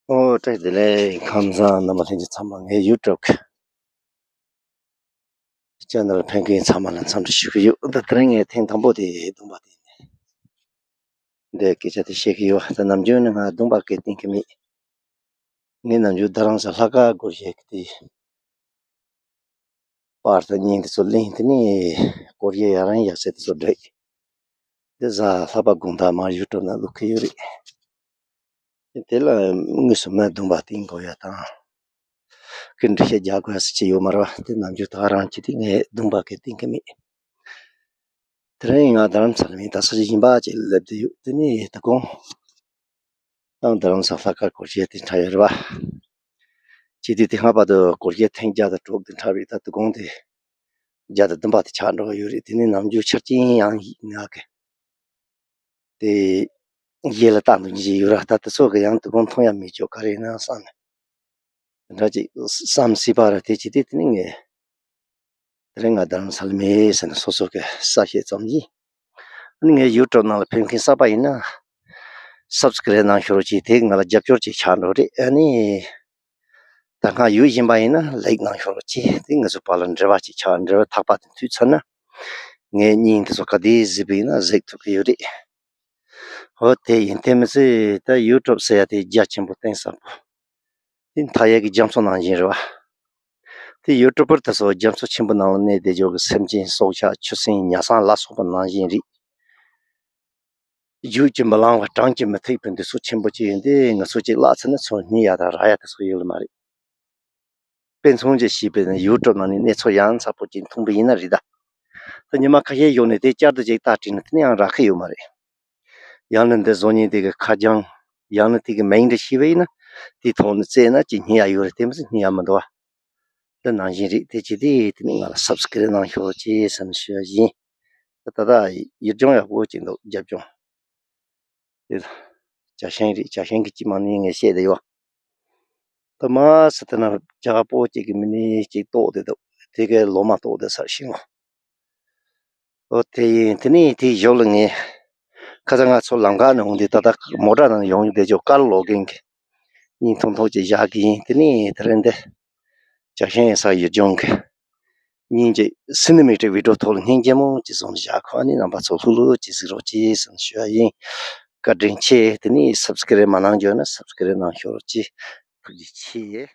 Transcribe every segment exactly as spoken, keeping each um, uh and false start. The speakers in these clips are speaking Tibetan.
ཨོ་བཀྲ་ཤིས་བདེ་ལེགས། ཁམས་བཟང་རྣམ་པ་ལྷན་རྒྱས་ཚང་མ། ངའི་ཡུ་ཊུབ་ཅེ་ནལ་ཕན་མཁན་ཚང་མ་ལ་འཚམས་འདྲི་ཞུ་གི་ཡོད། ད་དེ་རིང་ངས་ཐེངས་དང་པོ་དེ་སྡོམ་པ་དེ་ཡིན། འདི་སྐད་ཆ་དེ་བཤད་ཀྱི་ཡོད། ད་ནམ་རྒྱུན་ནི་ང་སྡོམ་པ་སྐད་བཏིང་གི་མེད། ངས་ནམ་རྒྱུན་རྡ་རམ་ས་ལྷག་དཀར་སྒོར་གཞས་ཀྱི་དེ། པར་དང་བརྙན་དེ་ཚོ་ལེན། དེ་ནས་སྒོར་གཞས་ཡག་རང་ཡག་ཚད་དེ་ཚོ་སྒྲིག། དེ་གཟའ་ལྷག་པ་དགོང་དག་མར་ཡུ་ཊུབ་ནང་བླུག་གི་ཡོད་རེད། དེ་ལ་དངོས་སུ་མར་སྡོམ་པ་བཏིང་དགོས་ཡ་དང་། གི་འགྲེལ་བཤད་རྒྱག་དགོས་ཡ་སུ་ཅི་ཡོད་མ་རེད་བ། དེ་ནམ་རྒྱུན་ད་ག་རང་བྱས་ཏེ་ངས་སྡོམ་པ་གི་བཏིང་གི་མེད། དེ་རིང་ང་རྡ་རམ་ས་ལ་མིན་ད་ས་ཆ་གཞན་པ་ཅིག་སླེབས་བསྡད་ཡོད། དེ་ནས་ད་དགོང་དང་རྡ་རམ་ས་ལྷག་དཀར་སྒོར་གཞས་དེ་འཁྲབ་ཡོད་རེད་བ། བྱས་དུས་དེ་སྔ་བར་དུ་སྒོར་གཞས་ཐེངས་བརྒྱ་དང་དྲུག་དེ་འཁྲབ་རེད། ད་དུ་དགོང་དེ་བརྒྱ་དང་བདུན་པ་དེ་ཆགས་འགྲོ་གི་ཡོད་རེད། དེ་ནས་ནམ་རྒྱུན་ཆ་རྐྱེན་ཡང་ཡིན་ང་གི་དེ་གཞས་ལ་ལྟ་འདུག་ཅིག་ཡོད་ར། ད་དེ་ཚོ་གི་ཡང་དུ་དགོང་མཐོང་ཡ་མེད་ཅོག་ག་རེ་ཡིན་ན་བསམ་ནས། དེ་འདྲ་ཅིག་བསམ་སྲིད་པ་ར། དེ་བྱས་དུས་དེ་ནས་ངས་དེ་རིང་ང་རྡ་རམ་ས་ལ་མེད་ཟེར་ནས་སོ་སོ་གི་གསལ་བཤད་ཙམ་ཡིན། ཨ་ནི་ངའི་ཡུ་ཊུབ་ནང་ལ་ཕེབས་མཁན་གསར་པ་ཡིན་ན་སབ་སི་ཀི་རེབ་གནང་ཤོག་རོགས་གྱིས། དེ་ང་ལ་རྒྱབ་སྐྱོར་ཅིག་ཆགས་འགྲོ་རེད། ཨ་ནི་ད་སྔ་ཡོད་བཞིན་པ་ཡིན་ན་ལའིཀ་གནང་ཤོག་རོགས་གྱིས། དེ་ང་ཚོ་བར་ལ་འབྲེལ་བ་ཅིག་ཆགས། འབྲེལ་བ་ཐག་པ་དེ་མཐུད་ཚར་ན་ངའི་བརྙན་དེ་ཚོ་ག་དུས་གཟིགས་པ་ཡིན་ན་གཟིགས་ཐུབ་ཀྱི་ཡོད་རེད། འོ་དེ་ཡིན། དེ་མི་ཚད་ད་ཡུ་ཊུབ་ཟེར་ཡ་དེ་རྒྱ་ཆེན་པོ་གཏིང་ཟབ་པོ། དེ་མཐའ་ཡས་ཀྱི་རྒྱ་མཚོ་ནང་བཞིན་རེད་བ། དེ་ཡུ་ཊུབ་པར་དེ་ཚོ་རྒྱ་མཚོ་ཆེན་པོ་ནང་ལ་གནས་བསྡད་ཡོད་ཀྱི་སེམས་ཅན་སྲོག་ཆགས་ཆུ་སྲིན་ཉ་སྲང་ལ་སོགས་པ་ནང་བཞིན་རེད། རྒྱུག་གི་མི་ལང་བ་གྲང་གི་མི་ཐིགས་པའི་འདི་ཚོ་ཆེན་པོ་ཅིག་ཡིན་དེ། ང་ཚོ་ཅིག་བརླག་ཚར་ན་ཚུར་རྙེད་ཡ་དང་རག་ཡ་དེ་ཚོ་ཡོད་ལ་མ་རེད། དཔེ་མཚོན་ཅིག་བྱས་པས་ན་ཡུ་ཊུབ་ནང་ནས་གནས་ཚུལ་ཡང་ཚ་པོ་ཅིག་མཐོང་པ་ཡིན་ན་རེད་ད། ད་ཉི་མ་ཁ་ཤས་ཡོང་ནས་དེ་བསྐྱར་དུ་ཅིག་ལྟ་དྲིས་ན་དེ་ནས་ཡང་རག་གི་ཡོད་མ་རེད། ཡང་ན་འདི་བཟོ་མཁན་དེ་གི་ཁ་བྱང་། ཡང་ན་དེ་གི་མིང་འདི་ཤེས་པ་ཡིན་ན་དེའི་ཐོག་ནས་བཙལ་ན་ཅིག་རྙེད་ཡ་ཡོད་རེད། དེ་མི་ཚད་རྙེད་ཡ་མི་འདུག་བ། འདི་ནང་བཞིན་རེད། དེ་བྱས་དེ་དེ་ནས་ང་ལ་སབ་སི་ཀི་རེབ་གནང་ཤོག་ཅེས་ཟེར་ནས་ཞུ་ཡ་ཡིན། ད་ད་ཡིག་སྦྱོང་ཡག་པོ་ཅིག་འདུག་རྒྱབ་ལྗོངས། དེ་ལ་ཇ་ཤིང་རེད། ཇ་ཤིང་གི་དཀྱིལ་མ་ནས་ངས་བཤད་དེ་ཡོད། ད་མ་ཟེར་དེ་ན་ཇ་པོ་གཅིག་གི་མི་ནི་གཅིག་གཏོགས་དེ་འདུག་དེ་གའི་ལོ་མ་གཏོགས་དེ་སར་ཤིང་ངོ་། ཨོ་དེ་ཡིན། དེ་ནས་དེའི་ཞོར་ལ་ངས་ཁ་སང་ང་ཚོ་ལམ་ཁ་ནས་འོང་དུས་ད་ལྟ་མོ་ཊ་ནང་ཡོང་བསྡད་ཆོག་ཀར་ལོག་གིན་གི་བརྙན་ཐུང་ཐུང་ཅིག་བཞག་གི་ཡིན། དེ་ནས་དེ་རིང་འདི་ཇ་ཤིང་ཡིན་ས་ཡུལ་ལྗོངས་གི་བརྙན་གྱི་སི་ནི་མེ་ཊིག་བི་ཌི་ཡོ་ཐོག་ལ་བརྙན་རྒྱལ་མོ་ཅིག་བཟུང་བཞག་གོ། ཨ་ནི་རྣམ་པ་ཚོ་ལྷུག་ལྷུག་ཅིག་གཟིགས་རོགས་གྱིས་ཟེར་ནས་ཞུ་ཡ་ཡིན། བཀའ་དྲིན་ཆེ། དེ་ནས་སབ་སི་ཀི་རེབ་མ་གནང་རྒྱུ་ན་སབ་སི་ཀི་རེབ་གནང་ཤོག་རོགས་གྱིས། ཐུགས་རྗེ་ཆེ།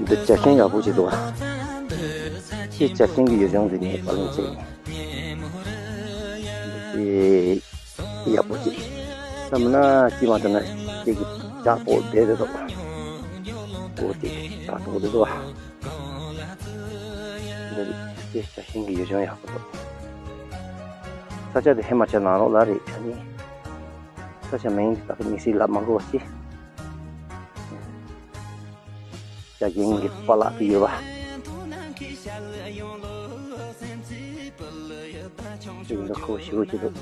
འདི་ཇ་ཤིང་ཡག་པོ་ཞིག་འདུག་བ། ཁྱེད་ཇ་ཤིང་གི་ཡུལ་ལྗོངས་འདི་ནས་བ་ལུང་ཚིག་འདི་ཡག་པོ་ཅིག་བསམ་ན་ཅི་མ་ཐུབ་ན་ཁྱེད་ཀྱི་ཇ་པོ་བསྡད་དེ་འདུག་གོ་ཅིག་ད་ཐོག་འདི་འདུག་བ། འདི་ཅི་ཇ་ཤིང་གི་ཡུལ་ལྗོངས་ཡག་པོ་འདུག་ས་ཆ་དེ་ཧེ་མ་ཆ་ནང་ལོགས་ལ་རེད། ཨ་ནི་ས་ཆ་མིང་དེ་ད་ལྟ་མི་སྲིད་ལབ་མ་དགོས་ཅི། ཇ་ཤིང་གི་པ་ལག་གི་ཡོད་པ། ཅིག་འདི་ཁོ་ཞེ་པོ་ཅིག་འདུག་འདི་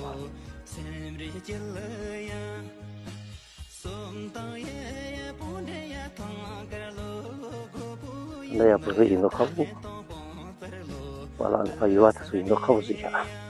ཡང་བུ་ཚོ་ཡིན་འདུག་ཁ་པོ། པཱ་ལགས་ནི་ཕ་ཡུལ་བ་དེ་ཚོ་ཡིན་མདོག་ཁ་པོ་བཟོས་བཞག་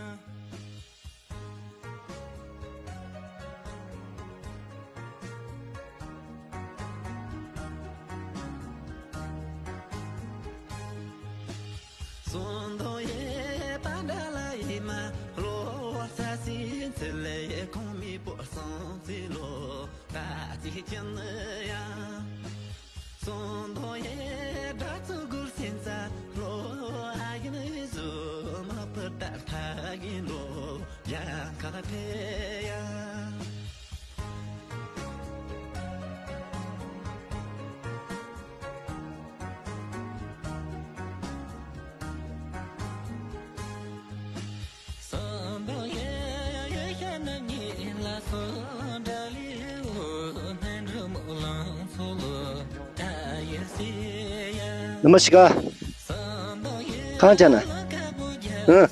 ནུ་མ་ཤི་ཀ། གང་བྱས་ན། ཨ།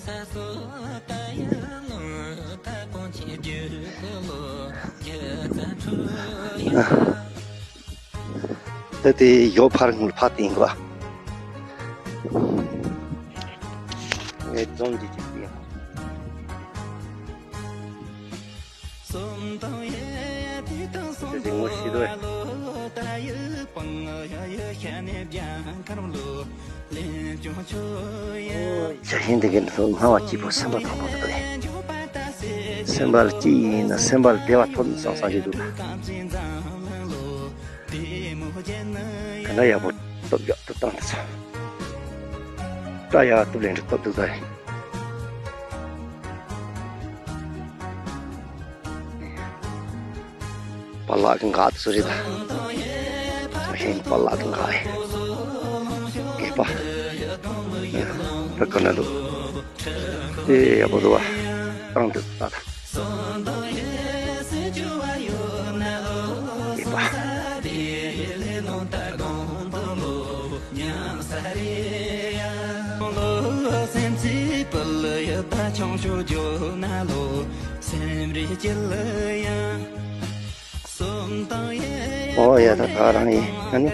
ད་དེ་ཡོ་ཕར་ངུལ་ཕར་བསྟན་གོ། ངས་རྫོང་འདི་གཅིག་བསྟན། དེ་དེ་ངོ་ཤེས་དོ། ཇ་ཧིན་དེ་གའི་སྔ་བ་སྐྱིད་པོ་སེམས་པ་ཐོག་པོ་འདུག་རེད། སེམས་པ་ལ་སྐྱིད་ཡིན་ན་སེམས་པ་ལ་བདེ་བ་ཐོབ་ནས་སང་སང་ཞིག་འདུག་ལ། ག་འདྲ་ཡག་པོ་སྟོབས་རྒྱག་ཏུ་བཏང་དུ་ཚ། སྐྲ་ཡག་སྟོབས་ལེན་དུ་སྟོབས་འདུག་ད་རེད། པཱ་ལགས་ཀྱི་འགག་ཚོ་རེད་ད། ཧེང་པཱ་ལགས་ཀྱི་འགག་རེད། དགེ་པ། ད་ག་ན་འདུག་ཨེ་ཡག་པོ་འདུག་བ། བཏང་འདུག་ད་ད། དགེ་པ། ཨོ་ཡ་ད་ད་རང་ཡིན་ཨ་ནི།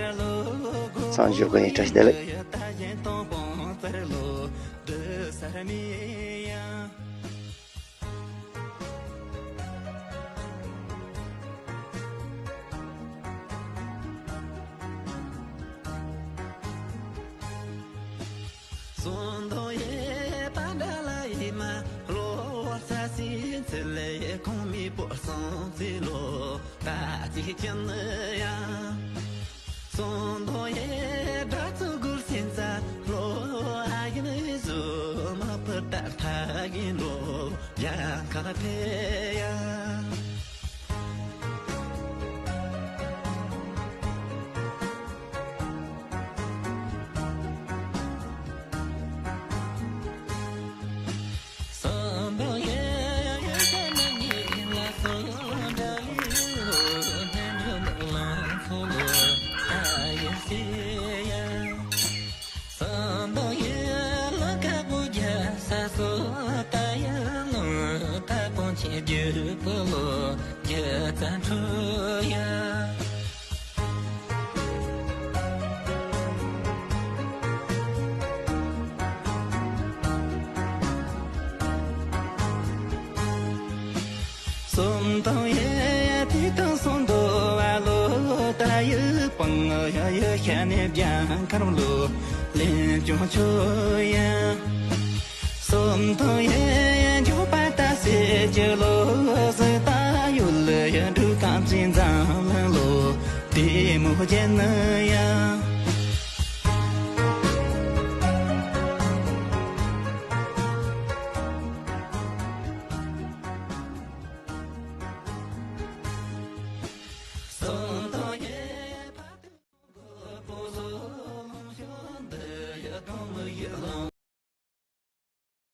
སང་ཞོགས་ཀ་ཡིན་བཀྲ་ཤིས་བདེ་ལེགས།